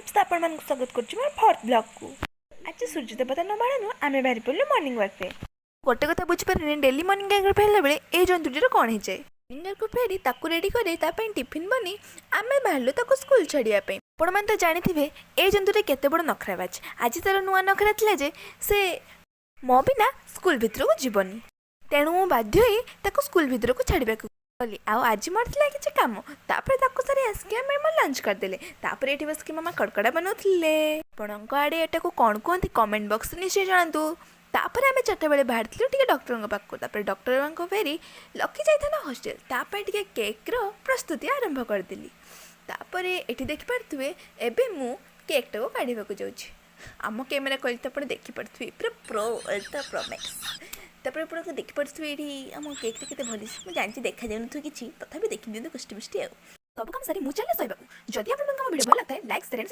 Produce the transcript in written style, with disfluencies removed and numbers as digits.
ଅର୍ପିତା, ଆପଣମାନଙ୍କୁ ସ୍ୱାଗତ କରୁଛି ମୋର ଫୋର୍ଥ ବ୍ଲଗ୍କୁ। ଆଜି ସୂର୍ଯ୍ୟ ଦେବତା ନ ବାହାରୁଣୁ ଆମେ ବାହାରି ପଡ଼ିଲୁ ମର୍ଣ୍ଣିଂ ୱାକ୍ରେ। ଗୋଟେ କଥା ବୁଝିପାରିଲିନି, ଡେଲି ମର୍ଣ୍ଣିଂ ୱାକ୍ରେ ଫେରିଲା ବେଳେ ଏଇ ଜନ୍ତୁଟିର କ'ଣ ହେଇଯାଏ? ମର୍ଣ୍ଣିଂ ୱାକ୍ରୁ ଫେରି ତାକୁ ରେଡ଼ି କରି, ତା ପାଇଁ ଟିଫିନ୍ ବନେଇ ଆମେ ବାହାରିଲୁ ତାକୁ ସ୍କୁଲ ଛାଡ଼ିବା ପାଇଁ। ଆପଣମାନେ ତ ଜାଣିଥିବେ ଏଇ ଜନ୍ତୁଟି କେତେ ବଡ଼ ନଖରାବାଜ। ଆଜି ତାର ନୂଆ ନଖରା ଥିଲା ଯେ ସେ ମୋ ବିନା ସ୍କୁଲ ଭିତରକୁ ଯିବନି। ତେଣୁ ମୁଁ ବାଧ୍ୟ ହୋଇ ତାକୁ ସ୍କୁଲ ଭିତରକୁ ଛାଡ଼ିବାକୁ ଗଲି। ଆଉ ଆଜି ମୋର ଥିଲା କିଛି କାମ। ତାପରେ ତାକୁ ସାରି ଆସିକି ଆମେ ମୋର ଲଞ୍ଚ କରିଦେଲେ। ତାପରେ ଏଠି ବସିକି ମାମା କଡ଼କଡ଼ା ବନାଉଥିଲେ। ଆପଣଙ୍କ ଆଡ଼େ ଏଟାକୁ କ'ଣ କୁହନ୍ତି, କମେଣ୍ଟ ବକ୍ସରେ ନିଶ୍ଚୟ ଜଣାନ୍ତୁ। ତାପରେ ଆମେ 4ଟା ବେଳେ ବାହାରିଥିଲୁ ଟିକେ ଡକ୍ଟରଙ୍କ ପାଖକୁ। ତାପରେ ଡକ୍ଟରଙ୍କ ଫେରି ଲକି ଯାଇଥାନ୍ତା ହଷ୍ଟେଲ, ତା ପାଇଁ ଟିକେ କେକ୍ର ପ୍ରସ୍ତୁତି ଆରମ୍ଭ କରିଦେଲି। ତାପରେ ଏଠି ଦେଖିପାରୁଥିବେ, ଏବେ ମୁଁ କେକ୍ଟାକୁ କାଢ଼ିବାକୁ ଯାଉଛି। ଆମ କ୍ୟାମେରା କ୍ୱାଲିଟି ଆପଣ ଦେଖିପାରୁଥିବେ, ପୁରା ପ୍ରୋ, ଅଲ୍ଟ୍ରା ପ୍ରୋ ମ୍ୟାକ୍ସ। ତାପରେ ଆପଣଙ୍କୁ ଦେଖିପାରୁଥିବେ, ଏଇଠି ଆମ କେକ୍ଟା କେତେ ଭଲ। ମୁଁ ଜାଣିଛି ଦେଖାଯାଉନଥିବ କିଛି, ତଥାପି ଦେଖିଦିଅନ୍ତୁ କୁଷ୍ଟି ମୁଷ୍ଟି। ଆଉ ସବୁ କାମ ସାରି ମୁଁ ଚାଲିଲି ଶୋଇବାକୁ। ଯଦି ଆପଣଙ୍କୁ ଆମ ଭିଡ଼ିଓ ଭଲ ଲାଗିଥାଏ, ଲାଇକ୍, ସେୟାର।